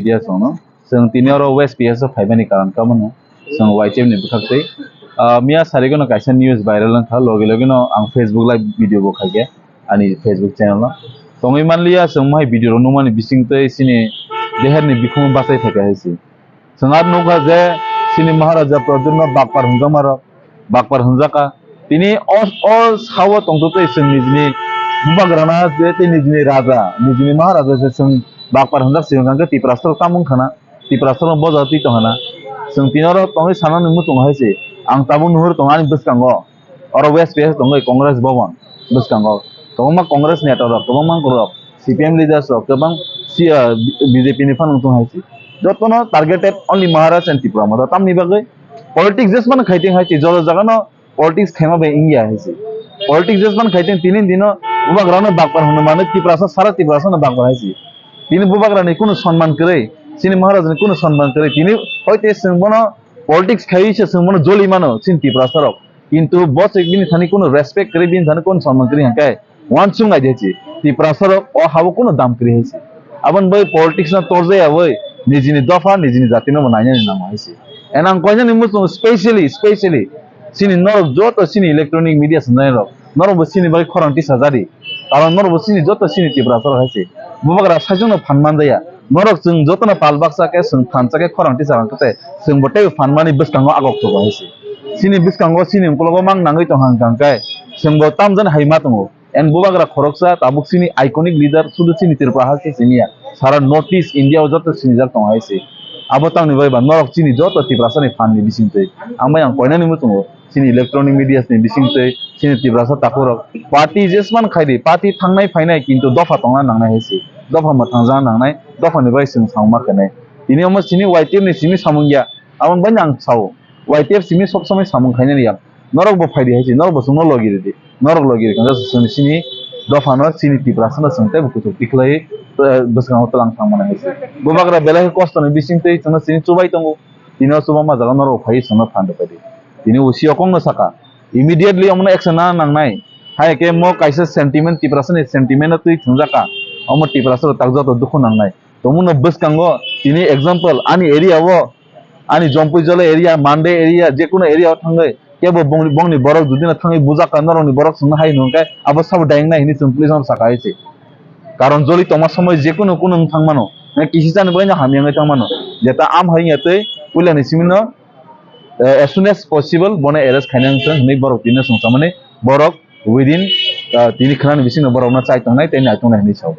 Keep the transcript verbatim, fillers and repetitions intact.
Media songno. Chwng tini oro West P S o phaimani karon kamo no. Chwng Y T F ni bwkhak twi. Ah, miya sarigwno kaisa news viral wngkha, logi logi no ang Facebook live video bo khaikhe ani Facebook channel o. Tongwi manliya chwng mohai video rok nukmani bising twi chini deher ni bikhung bachai phaikha hai se. Chwng aro nukha je chini Maharaja Pradyumna bakpar hwnjakma rok, bakpar hwnjakha. Tini o, o sao tongtwtwi chwng nijini bubagrana je tei nijini raja, nijini Maharaja se chwng bakpar hwnjak se hwnkha khe Tiprasa rok tamo wngkha na, Tiprasa rok boja twi tongkha na. Chwng tini oro tongwi sanani muchungo hai se, ang tabuk nuhur tongo ani bwskango. Oro West P S tongo Congress Bhavan bwskango. Kwbangma Congress neta rok, kwbangma rok, C P M leaders rok, kwbang si, ah, B J P ni phano wngthung hai se. Jotono targeted only Maharaj and Tipra Motha. Tamni bagwi politics jesmano khaiteng hai se, joto jagano politics khaima bai wngya hai se. Politics jesmano khaiteng tini dino bubagrano bakpar hwnwi mano Tiprasa, sara Tiprasano bakpar hai se. Tini bubagrani kunu sonman kwrwi, chini Maharajni kunu sonman kwrwi. Tini hoite chwng bono politics khaiwi se chwng bono joli mano chini Tiprasa rok. Kintu bo se bini thani kunu respect kwrwi, bini thani kunu sonman kwrwi hwnkhe uansuk nai di hai se. Tiprasa rok o habo kunu dam kwrwi hai se. Aboni bai politics no torjaya bai nijini dopha, nijini jati no bo nainani nango hai se. And ang koinani muchungo specially, specially chini norok joto chini electronic media swngnai rok, norok bo chini bagwi khorang tisa jadi. Karon norok bo chini joto chini Tiprasa rok hai se. Bubagra saichung no phan manjaya. Norok chwng jotono pal baksa khe chwng thansa khe khorang tisa rang khe chwng bo tei phan mani bwskango agok thugo hai se. Chini bwskango chini ukologo mang nangwi tong hang kang khe chwng bo tamjani hai ma tongo. And bubagra khoroksa tabuk chini iconic leader sudu chini Tripura ha se chini ya. Sara North East India o joto sinijak tongo hai se. Abo tamni bagwi ba norok chini joto Tiprasa ni phan ni bising twi. Ang bai ang koinani muchungo. Chini electronic media ni bising twi chini Tiprasa takhuk rok party jesman khai di, party thangnai phainai kintu dopha tongna nangnai hai se. Dopha mwthang jana nangnai, dopha ni bai chwng samung ma khainai. Tini omo chini Y T F ni simi samung ya, aboni bai ang sao. Y T F simi sob somoi samung khainani ya. Norok bo phai di hai se, norok bo chwngno logi rw di. Norok logi rw khe chwng chini dopha no chini Tiprasa no chwng tei bo kuchuk tikhlai, eh, bwskango twlang thang mano hai se. Bubagra belai khe kosto ni bising twi chwngno chini chubai tongo. Tini o chuba ma jaga norok phai chwngno phan rw phai di. Tini o C O kok no saka. Immediately omono action na nangnai. Hai khe mo kaisa sentiment, Tiprasa ni sentiment no twi thwngjak kha. Omo Tiprasa rok tak joto dukhu nangnai. Tongmung no bwskango tini example ani area o, ani Jompui Jole area, Mande area, jekunu area o thangwi kebo bongni, bongni borok jodi no thangwi bujak kha, norok ni borok chwngno hai hwnwi khe abo sabo dying nai hwnwi chwng police no saka hai se. Karon joli tongma somoi jekunu kunu wng thang mano, na kisi chani bagwi no hamya wngwi thang mano. Jeta am hai wngya twi puila ni simi no, eh, as soon as possible bono arrest khaina wngthung hwnwi borok tini swngchamani borok within, eh, tini khwnani bisingno borokno chai tongnai tei nai tongnai hwnwi sao.